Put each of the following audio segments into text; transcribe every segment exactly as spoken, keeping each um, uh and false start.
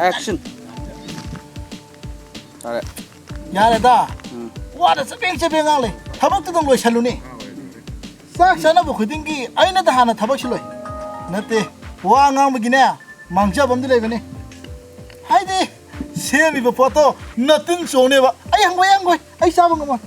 Action. ꯌꯥꯔꯦ꯫ ꯌꯥꯔꯦꯗ꯫ ꯎꯝ꯫ ꯋꯥꯗ ꯆꯕꯦꯡ ꯆꯕꯦꯡ ꯉꯥꯡ ꯂꯩ꯫ ꯊꯕꯛꯇꯨꯗꯪ ꯂꯣꯏꯁꯜꯂꯨꯅꯦ꯫ ꯆꯥꯛ ꯆꯥꯅꯕ ꯈꯨꯗꯤꯡꯒꯤ ꯑꯩꯅꯗ ꯍꯥꯟꯅ ꯊꯕꯛ ꯁꯤꯜꯂꯣꯏ꯫ ꯅꯠꯇꯦ, ꯋꯥ ꯉꯥꯡꯕꯒꯤꯅꯦ, ꯃꯥꯡꯖꯕ ꯑꯃꯗꯤ ꯂꯩꯕꯅꯤ꯫ ꯍꯥꯏꯗꯤ, ꯁꯦꯝꯃꯤꯕ ꯄꯣꯠꯇꯣ ꯅꯇꯤꯟ ꯆꯣꯡꯅꯦꯕ꯫ ꯑꯩ ꯍꯪꯒꯣꯏ, ꯍꯪꯒꯣꯏ꯫ ꯑꯩ ꯆꯥꯕ ꯉꯝꯃꯣꯏ꯫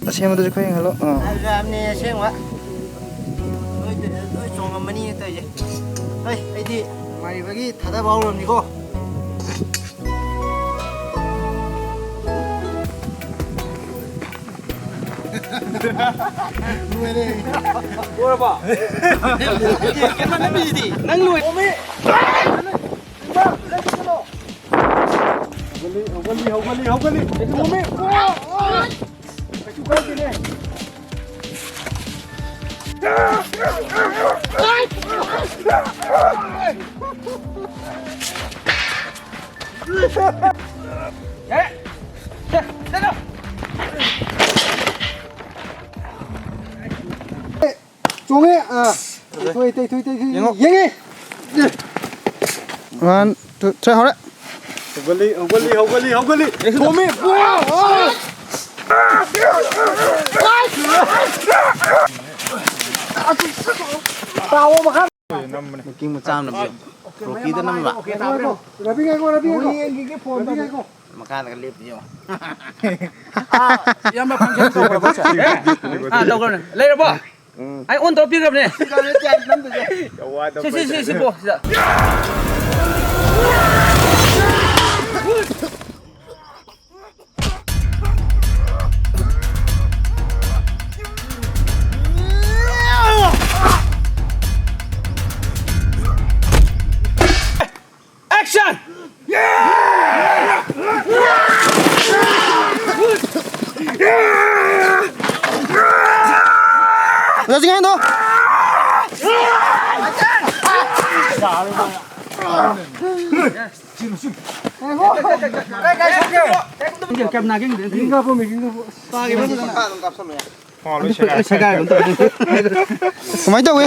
ꯑꯁꯦꯡꯕꯗꯨꯁꯨ ꯈꯔ ꯌꯦꯡꯍꯜꯂꯣ꯫ ꯑꯥ꯫ ꯍꯥꯏꯕꯅꯦ ꯑꯁꯦꯡꯕ꯫ ꯂꯣꯏ, ꯂꯣꯏ ꯆꯣꯡꯉꯝꯃꯅꯤ ꯇꯧꯔꯤꯁꯦ꯫ ꯍꯩ, ꯑꯩꯗꯤ ꯃꯥꯏꯕꯒꯤ ꯊꯥꯗꯕ ꯍꯧꯔꯕꯅꯤꯀꯣ꯫ ꯂꯣꯏꯔꯦ꯫ ꯂꯣꯏꯔꯕꯣ? ꯀꯩꯅꯣ ꯅꯝꯃꯤꯁꯤꯗꯤ? ꯅꯪ ꯂꯣꯏ-, ꯍꯧꯒꯠꯂꯤ, ꯍꯧꯒꯠꯂꯤ, ꯍꯧꯒꯠꯂꯤ, ꯍꯧꯒꯠꯂꯤ꯫ ꯇꯣꯝꯕꯤ! ꯀꯩꯁꯨ ꯀꯥꯏꯗꯦꯅꯦ꯫ ꯆꯣꯡꯉꯦ꯫ ꯑꯥ꯫ ꯊꯣꯏ, ꯊꯣꯏ, ꯊꯣꯏ, ꯊꯣꯏ, ꯊꯣꯏ꯫ ꯌꯦꯡꯉꯣ꯫ ꯌꯦꯡꯉꯦ꯫ One, two, three, ꯍꯧꯔꯦ꯫ ꯍꯧꯒꯠꯂꯤ, ꯍꯧꯒꯠꯂꯤ, ꯍꯧꯒꯠꯂꯤ, ꯍꯧꯒꯠꯂꯤ꯫ ꯊꯣꯝꯃꯤ꯫ ꯇꯥꯎꯑꯣ ꯃꯈꯥ꯫ ꯅꯝꯕꯅꯦ꯫ ꯃꯆꯥ ꯑꯃ ꯅꯝꯕꯤꯌꯨ꯫ ꯔꯣꯀꯤꯗ ꯅꯝꯕ꯫ ꯔꯕꯤ ꯉꯥꯏꯈꯣ, ꯔꯕꯤ ꯉꯥꯏꯈꯣ꯫ ꯔꯕꯤ ꯉꯥꯏꯈꯣ꯫ ꯃꯈꯥꯗꯒ ꯂꯦꯞꯄꯤ ꯌꯦꯡꯉꯣ꯫ ꯑꯥ, ꯏꯌꯥꯝꯕ function ꯇꯧꯈ꯭ꯔꯕꯣ, ꯁꯦ? ꯑꯥ, ꯇꯧꯈ꯭ꯔꯕꯅꯦ꯫ ꯂꯩꯔꯕꯣ? ꯎꯝ꯫ ꯑꯩ on ꯇꯧꯔ ꯄꯤꯈ꯭ꯔꯕꯅꯦ꯫ ꯁꯤ, ꯁꯤ, ꯁꯤ, ꯁꯤ, ꯄꯣ, ꯁꯤꯗ꯫ Action! ꯌꯥꯁꯤ ꯉꯥꯏꯗꯣ꯫ ꯀꯃꯥꯏꯅ ꯇꯧꯏ?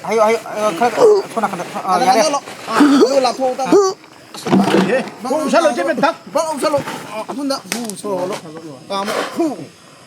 ꯍꯥꯏꯌꯣ, ꯍꯥꯏꯌꯣ, ꯑ, ꯈꯔ ꯁꯣꯝ ꯅꯥꯀꯟꯗ, ꯑ, ꯑꯗ ꯌꯥꯔꯦ꯫ ꯂꯥꯟꯊꯣꯛꯑꯣ, ꯇꯥꯃꯣ꯫ ꯑꯗꯨꯒ ꯂꯥꯟꯊꯣꯛꯑꯣ, ꯇꯥꯃꯣ꯫ ꯍꯦ, ꯈꯣꯡ ꯎꯞꯁꯜꯂꯣ, ꯆꯦꯟꯕ ꯊꯛ꯫ ꯕꯛ ꯎꯞꯁꯜꯂꯣ꯫ ꯑ, ꯑꯗꯨꯝꯅ ꯁꯣꯔ ꯍꯣꯜꯂꯣ꯫ ꯇꯥꯃꯣ꯫